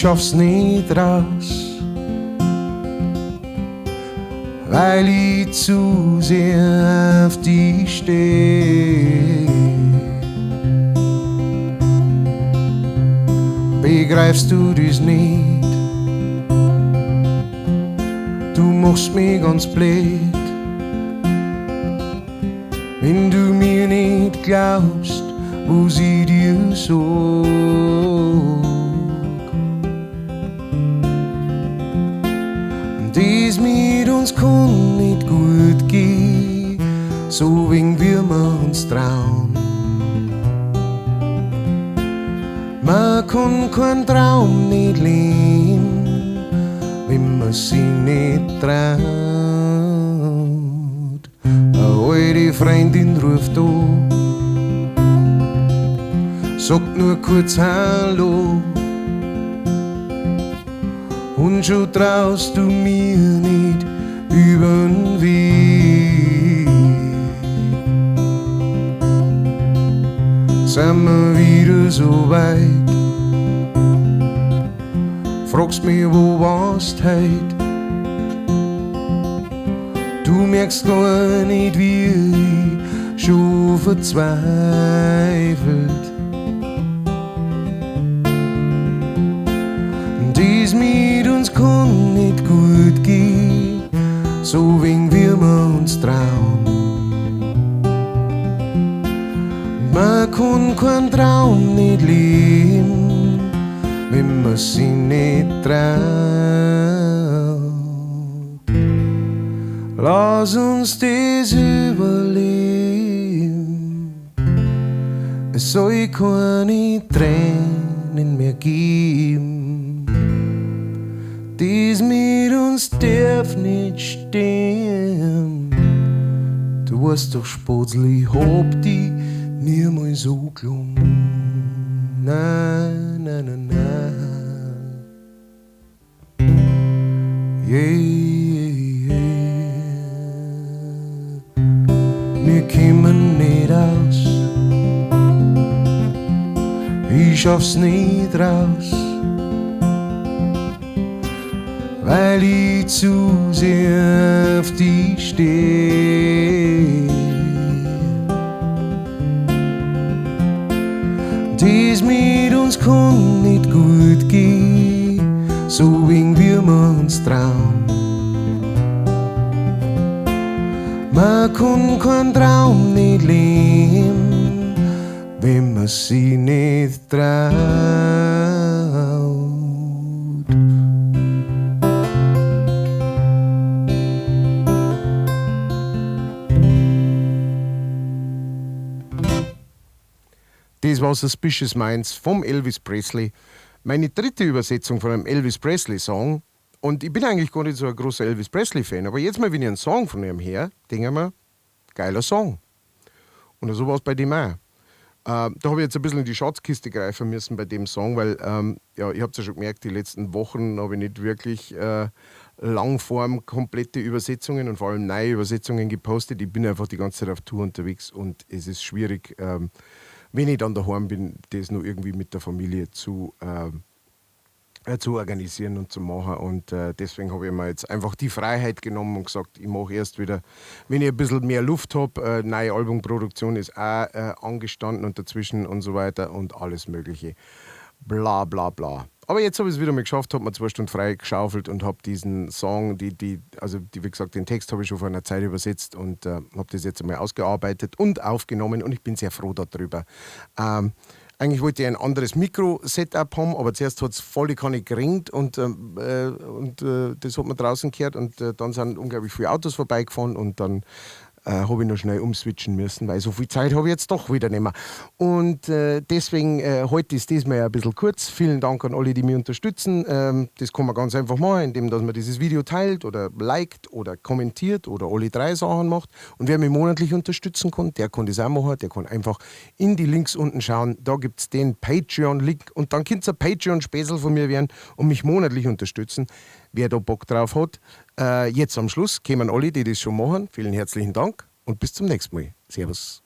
schaff's nicht raus, weil ich zu sehr auf dich steh. Begreifst du das nicht? Du machst mich ganz blöd, wenn du mir nicht glaubst, was ich dir sag. Das mit uns kann nicht gut gehen, so wenig wie wir uns trauen. Man kann keinen Traum nicht leben, wenn man sich nicht traut. Eine alte Freundin ruft an, sagt nur kurz Hallo, und schon traust du mir nicht übern Weg. Sind wir wieder so weit? Fragst mich, wo warst heut? Du merkst gar nicht, wie ich schon verzweifelt. Das mit uns kann nicht gut gehen, so wenig wie wir uns trauen. Man kann keinen Traum nicht leben, wenn man sich nicht traut. Lass uns das überleben, es soll keine Tränen mehr geben. Das mit uns darf nicht stehen. Du weißt doch, Spatzel, ich hab dich niemals so gelungen. Na, na, na, na. Yeah, yeah. Wir kommen nicht aus. Ich schaff's nicht raus, weil ich zu sehr auf dich steh. Das mit uns kann nicht gut gehen, so wenig wie wir uns trauen. Man kann keinen Traum nicht leben, wenn man sich nicht traut. Das war Suspicious Minds vom Elvis Presley. Meine dritte Übersetzung von einem Elvis Presley-Song. Und ich bin eigentlich gar nicht so ein großer Elvis Presley-Fan, aber jetzt mal, wenn ich einen Song von ihm her, denke ich mir, geiler Song. Und so war es bei dem auch. Da habe ich jetzt ein bisschen in die Schatzkiste greifen müssen bei dem Song, weil ja, ich hab's ja schon gemerkt, die letzten Wochen habe ich nicht wirklich Langform komplette Übersetzungen und vor allem neue Übersetzungen gepostet. Ich bin einfach die ganze Zeit auf Tour unterwegs und es ist schwierig, wenn ich dann daheim bin, das noch irgendwie mit der Familie zu organisieren und zu machen. Und deswegen habe ich mir jetzt einfach die Freiheit genommen und gesagt, ich mache erst wieder, wenn ich ein bisschen mehr Luft hab. Neue Albumproduktion ist auch angestanden und dazwischen und so weiter und alles Mögliche. Bla bla bla. Aber jetzt habe ich es wieder mal geschafft, hab mir 2 Stunden frei geschaufelt und hab diesen Song, die, die, also die, wie gesagt, den Text habe ich schon vor einer Zeit übersetzt und hab das jetzt einmal ausgearbeitet und aufgenommen und ich bin sehr froh darüber. Eigentlich wollte ich ein anderes Mikro-Setup haben, aber zuerst hat's volle Kanne geringt und das hat man draußen gehört und dann sind unglaublich viele Autos vorbeigefahren und dann hab ich noch schnell umswitchen müssen, weil so viel Zeit hab ich jetzt doch wieder nicht mehr. Und deswegen heute ist das mal ein bisschen kurz. Vielen Dank an alle, die mich unterstützen. Das kann man ganz einfach machen, indem dass man dieses Video teilt oder liked oder kommentiert oder alle 3 Sachen macht. Und wer mich monatlich unterstützen kann, der kann das auch machen. Der kann einfach in die Links unten schauen. Da gibt's den Patreon-Link und dann könnt's ein Patreon-Späßel von mir werden und mich monatlich unterstützen. Wer da Bock drauf hat, jetzt am Schluss kommen alle, die das schon machen. Vielen herzlichen Dank und bis zum nächsten Mal. Servus.